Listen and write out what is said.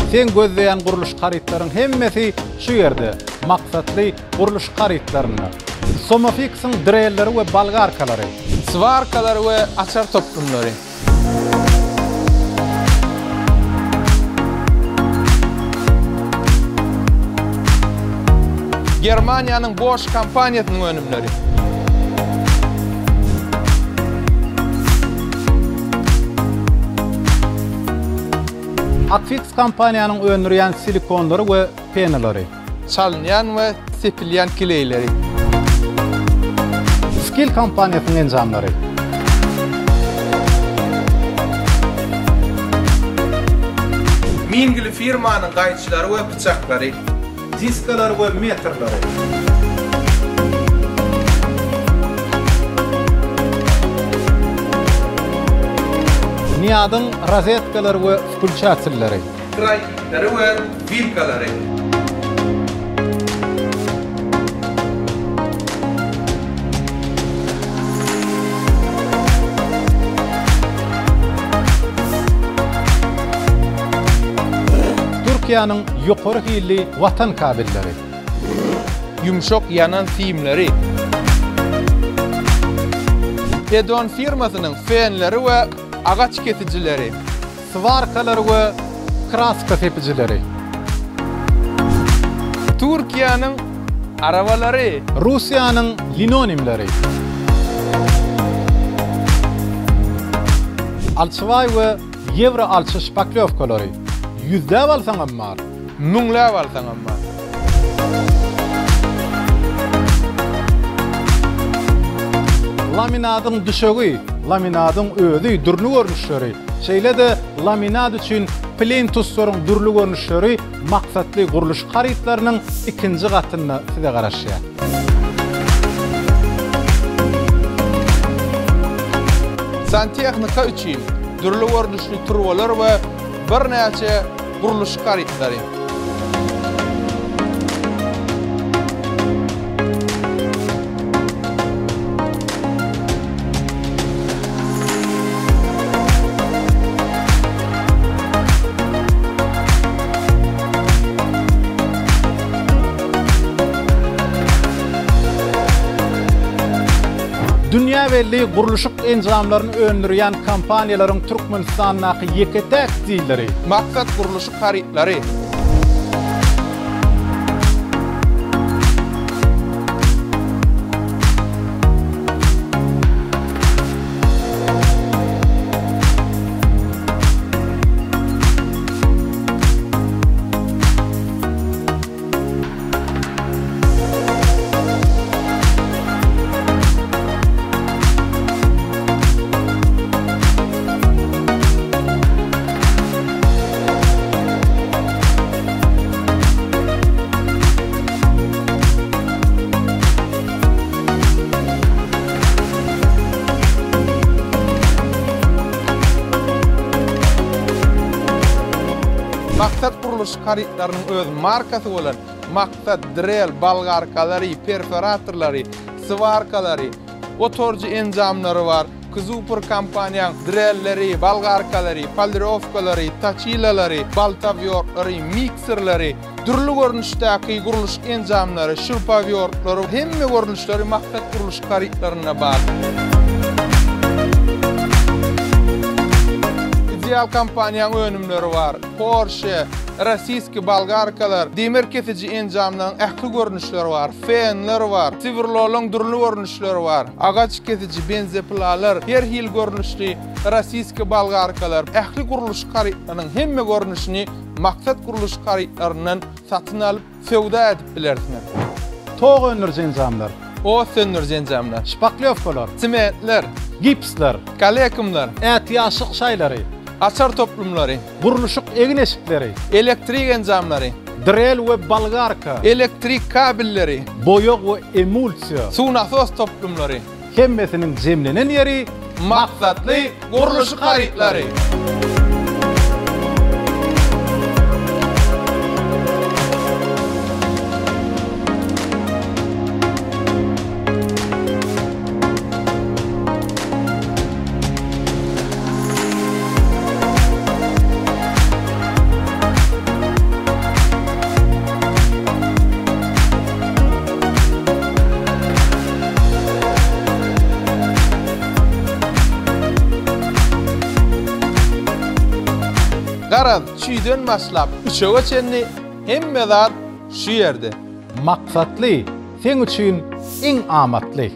Seň gözleýän gurluşyk harytlaryň hemmesi şu ýerde, Maksatly gurluşyk harytlarynda. Somafix-iň drelleri we bolgarkalary. Swarkalary we açar toplumlary. Germaniýanyň Bosch kompaniýasynyň önümleri. Akfix kompaniýanyň öndürýän silikonlary we penalary. Çalynýan we sepilýän kleýleri. Skill kompaniýasynyň enjamlary. Mingli firmanyň gaýçylary we pyçaklary. Diskalary we metrleri. Niadyň rozetkalary we wklýuçatelleri. Kraýnikleri we wilkalary. Türkiýäniň ýokary hilli Watan kabelleri. Ýumşak ýanan simleri. Edon firmasynyň fenleri we agaç kesijileri. Swarkalary we kraska sepijileri. Türkiýäniň arabalary. Russiýanyň linonimleri. Alçybaý we ýewro alçy şpaklýowkalary. Ýüzläp alsaňam bar. Müňläp alsaňam bar. Laminadyň düşegi, laminadyň özi dürli görnüşleri, şeýle-de laminat üçin plintuslaryň dürli görnüşleri maksatly gurluşyk harytlarynyň ikinji gatynda size garaşýar. Santehnika üçin dürli görnüşli turbalar we birnäçe gurluşyk harytlary. Dünýä belli gurluşyk enjamlaryny öndürýän kompaniýalaryň Türkmenistandaky ýeke-täk dileri. Maksat gurluşyk harytlary. Maksat gurluşyk harytlarynyň öz markasy bolan Maksat, drel, bolgarkalary, perforatorlary, swarkalary, otaryjy enjamlary bar. Kzupr kompaniýaň drelleri, bolgarkalary, polirowkalary, toçilalary, baltawýortlary, mikserleri, dürli görnüşdäki gurluşyk enjamlary, şurpawýortlary, hemme görnüşleri Maksat gurluşyk harytlarynda bar. Ideal kompaniýaň önümleri bar. Porsche, rossiýski bolgarkalar, demir kesiji enjamlaryň ähli görnüşleri bar. Fenler bar, swirlolaryň dürli görnüşleri bar. Agaç kesiji benzepilalar, her hili görnüşli rossiýski bolgarkalar, ähli gurluşyk harytlarynyň hemme görnüşini Maksat gurluşyk harytlaryndan satyn alyp, söwda edip bilersiňiz. Tok öndüriji enjamlar. Ot söndüriji enjamlar. Şpaklýowkalar. Sementler. Gipsler. Kalekumlar. Ätiýaçlyk şaýlary. Açar toplumlary. Gurluşyk egin-eşikleri. Elektrik enjamlary. Drel we bolgarka. Elektrik kabelleri. Boýag we emulsiýa. Suw nasos toplumlary. Hemmesiniň jemlenen ýeri Maksatly gurluşyk harytlary. Garaz, çüýden başlap, üçege çenli hemme zat şu ýerde. Maksatly, seň üçin iň amatly.